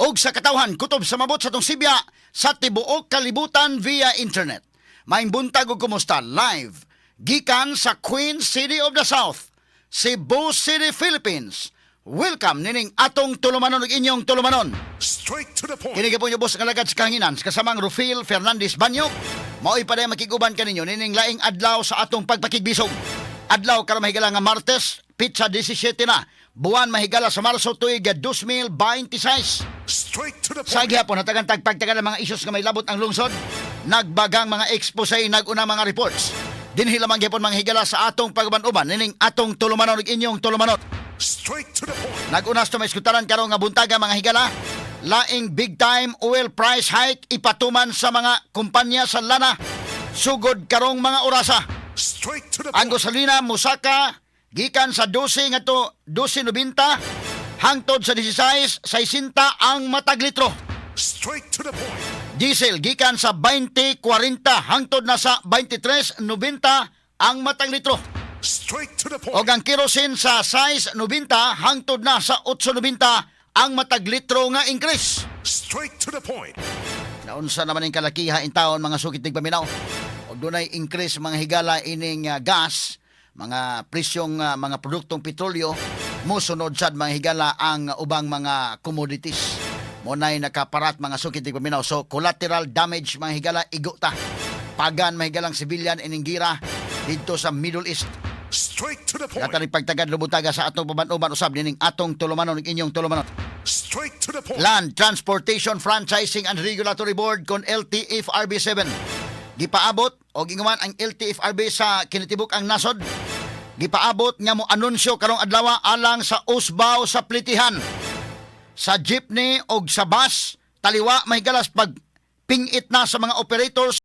Og sa katawhan kutob sa mabot sa atong sibya sa tibuok kalibutan via internet. Maayong buntag ug kumusta live gikan sa Queen City of the South, Cebu City, Philippines. Welcome nining atong tulumanon ug inyong tulumanon. Straight to the point. Kini po boss nga alagad sa kahanginan sa kasamang Rufil Fernandez Banyo. Mao'y paday makiguban kaninyo nining laing adlaw sa atong pagpakigbisog. Adlaw karon, mahigala, nga Martes, petsa 17 na buwan, mahigala, sa Marso, tuig 2026. Straight to the Sa point. gihapon hatagan tagpagtagal ang mga isyus nga may labot ang lungsod, nagbagang mga expose, naguna mga reports. Dinhi lamang gihapon, mga higala, sa atong pag-uban-uban nining atong tulumanon ug inyong tulumanon. Straight to the point. Nag-unas to may iskutaran karon nga buntaga, mga higala. Laing big time oil price hike ipatuman sa mga kumpanya sa lana sugod karong mga orasa. Straight to the Ang point. gasolina musaka gikan sa 12 ngadto 12.90 hangtod sa 16.60 ang matag litro. Straight to the point. Diesel gikan sa 20.40 hangtod na sa 23.90 ang matag litro. Straight to the point. Og ang kerosene sa 6.90 hangtod na sa 8.90 ang matag litro nga increase. Straight to the point. Naunsa naman ang kalakiha in taon, mga sukit paminaw. Og dunay increase, mga higala, ining gas, mga presyong mga produktong petrolyo, mosunod sad, mga higala, ang ubang mga commodities. Mao nay nakaparat, mga sukit paminaw. So collateral damage, mga higala, igo ta. Pagan, mahigalang civilian ining gira didto sa Middle East. Straight to the point. Katari pagtagad lubutaga sa atong paban-uban usab nining atong tulumanon ug inyong tulumanon. Straight to the point. Land Transportation Franchising and Regulatory Board kon LTFRB 7. Gipaabot og inguman ang LTFRB sa kinatibuk ang nasod. Gipaabot nga mo anunsyo karong adlaw alang sa usbaw sa plitihan. Sa jeepney og sa bus, taliwa, mahigalas, pag pingit na sa mga operators.